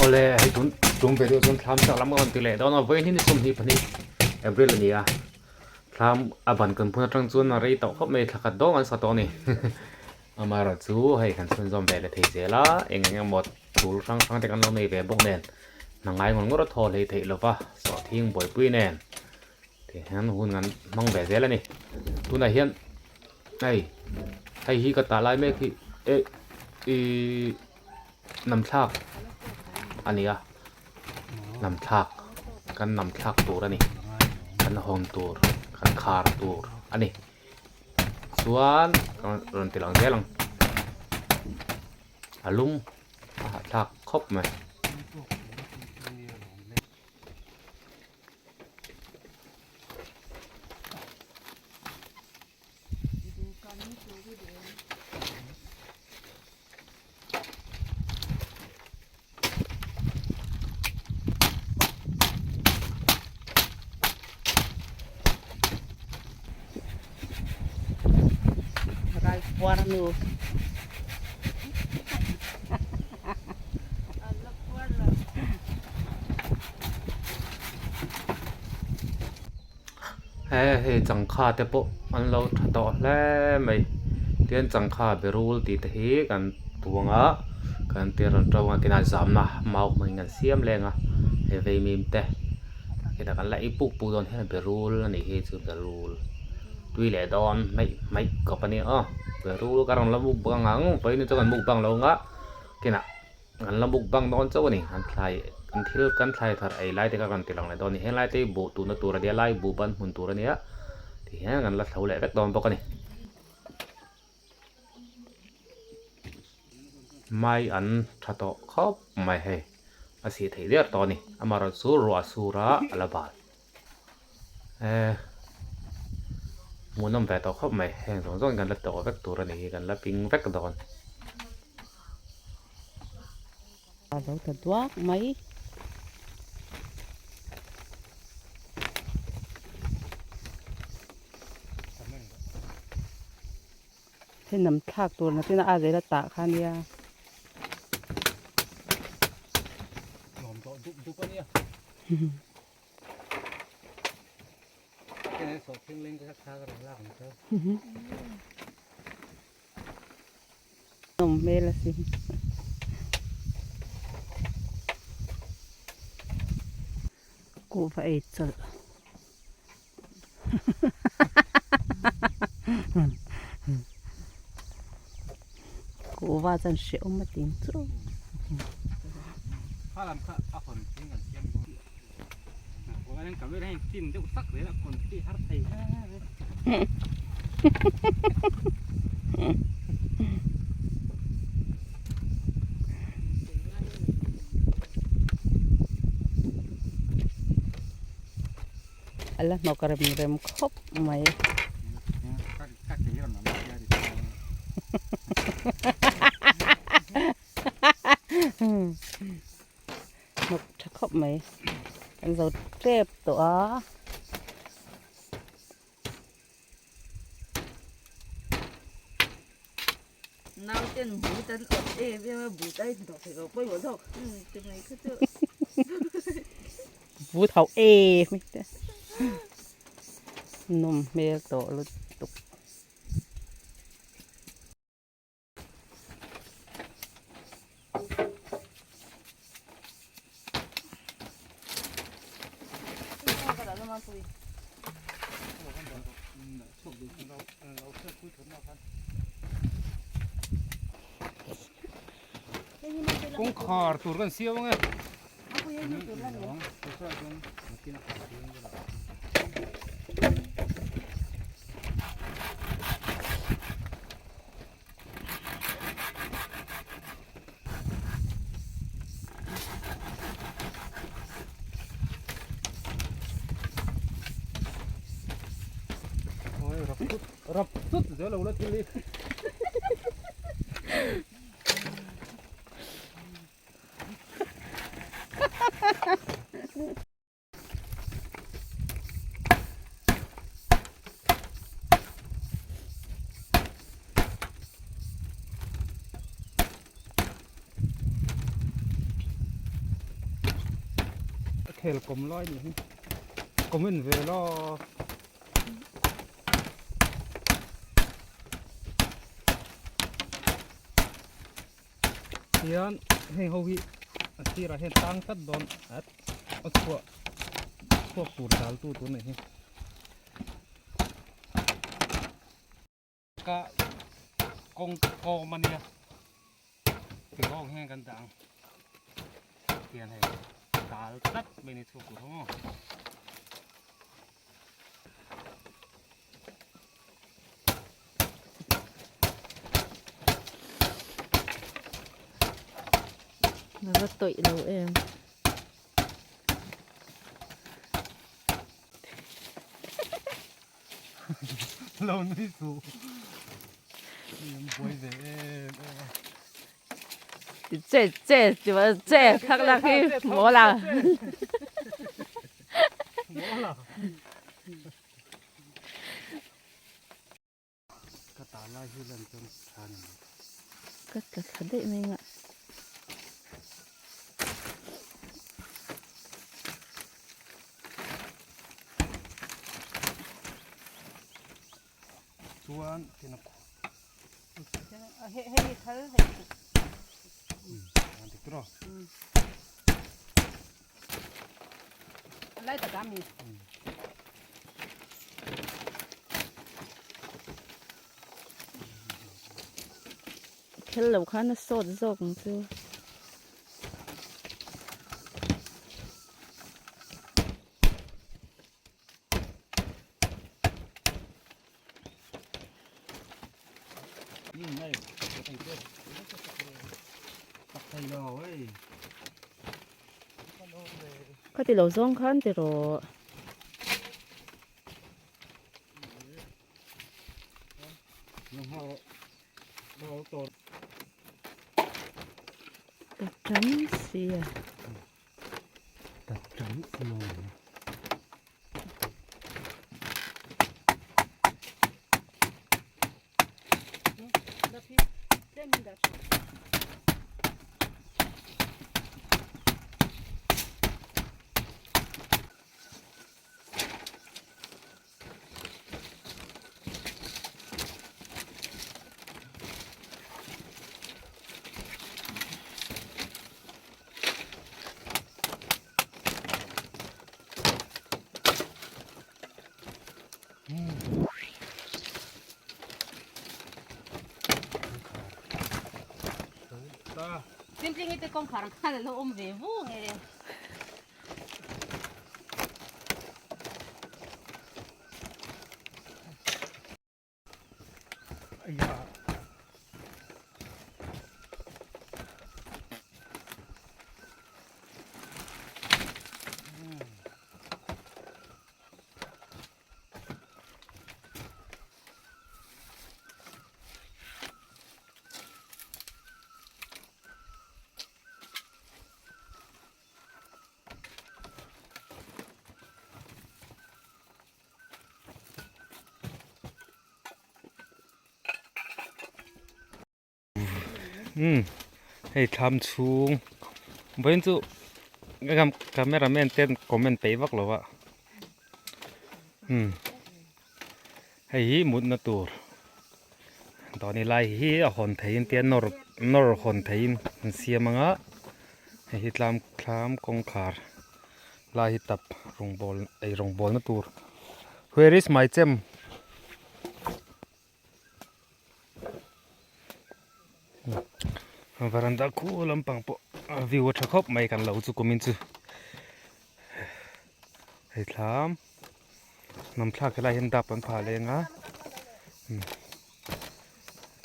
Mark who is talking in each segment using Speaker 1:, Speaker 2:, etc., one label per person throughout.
Speaker 1: Awle hei tun tum ve deuh chuan thlam chak lam ka rawn ti leh dawn a vawiin hi ni 22 April a ni a thlam a ban kan phun atang chuan a rei tawh khawp mai thla khat dawng an sa tawh a ni amaherawh chu hei kan chhunzawm ve leh thei zel a eng eng emaw tul hrang hrang te kan lo nei ve bawk nen hna ngai ngawr ngawr a thaw hlei theih lova sawhthing buaipui nen Ti hian hun an hmang ve zel a ni. Tunah hian hei hei hi ka tah lai mek hi eh ihh nam thlak a ni a nam thlak kan nam thlak tur a ni kan hawn tur kan khar tur a ni chuan rawn ti lang zel ang a lum a hahthlak khawp mai. He hei changkha te pawh an lo tha tawh hle mai tin changkha berul tih te hi kan tuang a kan tir rawn to ang a kinah zamna mau hmangin kan siam leng a hei veimim te kinah kan la ei puk puk dawn hian berul a nih hi chu berul tui leh dawn hmaih hmaih kawp a nia aw berul ka rawn la mukbang ang vawiin chu kan mukbang lo ang a kinah. An la mukbang dawn chauh a ni. An thlai an thil kan thlai thar ei lai te kha kan ti lang leh dawn a ni. Heng lai te hi buh tuhna tur a nia lai buh ban hmun tur a nia ti hian kan la thlo leh vek dawn bawk a ni. Mai an tha tawh khawp mai hei a sih theih der tawh a ni. Amaherawhchu ruah sur a a la bal. Ehh hmuhnawm ve tawh khawp mai heng zawng zawng hi kan la tawh vek tur a ni hi kan la ping vek dawn.
Speaker 2: A zo ta duak mai. Hei nam thlak tur nakin a zela tah kha nia.
Speaker 1: Nuam tawh dup dup a nia.
Speaker 2: Nawm hmel a sin. Kuhva ei chawlh. Kuhva chuan hrehawm a ting chu. A la hnawk rem rem khawp mai. Hnawk tha khawp mai. Kan zo tep tawh a.
Speaker 3: Nau ten bu tan awt em em a bu tai dawk thei lo pawimawh zawk ti mai kha chu.
Speaker 2: Bu thau em mai te nawm hmel tawh lutuk.
Speaker 1: Kawngkhar tur kan siam ang e. Rap tut zel lo la thil hi. Khel kawm lai nih hi comment ve la. Hian heng ho hi a sirah hian tang tlat dawn at a chhuah chhuak tur dal tu tur nih hi. Ka kawng kawm a nia tihawk hian kan dah ang tian hei dal tlat mai ni chhuak tur ho maw.
Speaker 2: A va tawih lo em.
Speaker 1: Lo nui suh. An buai ve em em a.
Speaker 2: Che che chu che khak la khi maw la.
Speaker 1: Maw la. Ka ta lai hi lan chuan tha ni mai.
Speaker 2: Ka tla thla daih mai ngah.
Speaker 1: Chuan tina khu.
Speaker 2: Hei hei thal hei.
Speaker 1: An ti tro.
Speaker 2: Lai ta mi. Khel lo khan a sawt zawk ang chu. Khati lo zawng khan ti rawh. Ta tam sia.
Speaker 1: Ta tam sia.
Speaker 2: Tintlingi te kawngkhar ang khan a lo awm ve vung e.
Speaker 1: Umm hei thlam chhung vawiin chu camera man ten comment peih vak lo a umm hei hi mutna tur dawhni lai hi a hawn theihin tia nawr nawr hawn theihin an siam ang a hei hi tlam thlam kawngkhar lai hi tap rawngbawl ei rawngbawlna tur where is my chem. Varanda khu lampang pawh a view a tha khawp mai kan lo chu kumin chu hei thlam hnam thlak helai hian dap an phah leng a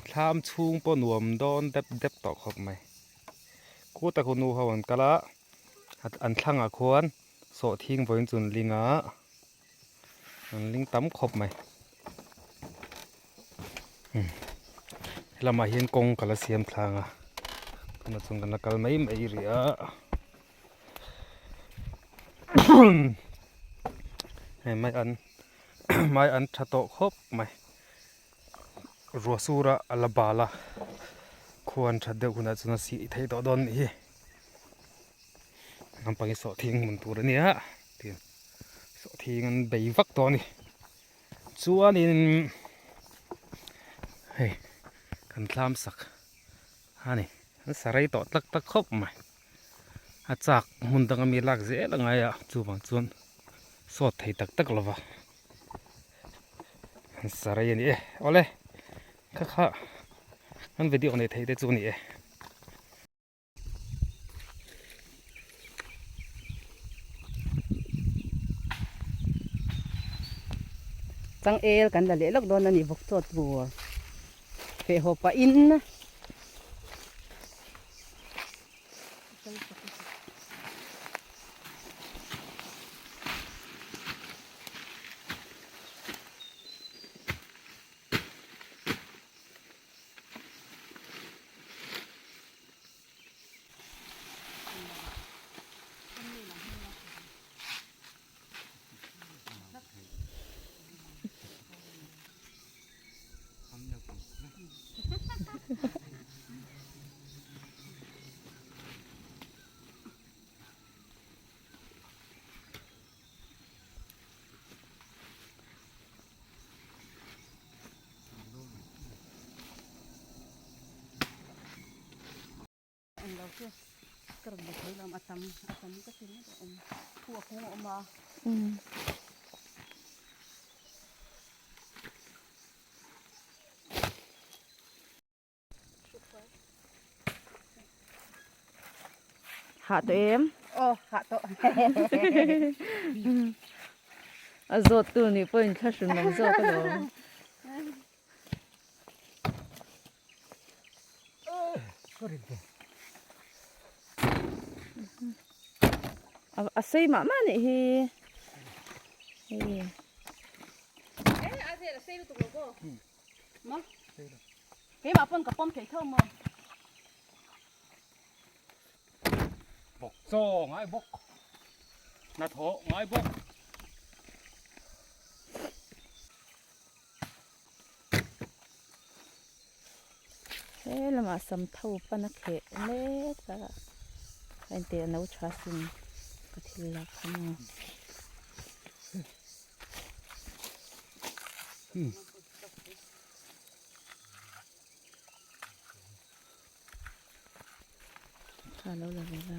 Speaker 1: thlam chhung pawh nuam dawn dep dep tawh khawp mai khuta khu nu ho an kal a an thlangah khuan sawhthing vawiin chu an ling a. An ling tam khawp mai helamah hian kawng ka la siam thlang a tunah chuan kan la kal mai mai rih a hei mai an mai an tha tawh khawp mai ruah sur a a la bal a khuan that deuh hunah chuan a sih theih tawh dawn a nih hi. Lampang hi sawhthing hmun tur a nia tin sawhthing an bei vak tawh a ni chuanin hei kan thlam sak a ni an sa rei tawh tak tak khawp mai a chak hmun danga mi lak zel a ngai a chuvang chuan sawt thei tak tak lova an sa rei a ni e awle kha kha an video nei thei te chu a ni e.
Speaker 2: Changel kan la leh lawk dawn a ni bawk chaw tur feh haw pahin.
Speaker 3: Hah tawh em?
Speaker 2: Aw hah tawh.
Speaker 3: A zawt tu nih pawhin thlahrun awm zawk alawm. A sei mah mah nih hi. Hei.
Speaker 2: Eh a zel a sei lutuk lo maw? Maw? Keimah pawn ka pawm thei tho maw?
Speaker 1: Bawk chaw ngai bawk. Hnathawh ngai bawk.
Speaker 3: He lamah sam tho pan a kheh mek a a inteh a no tha sin ka thil lak kha maw. Tha lo la ve la.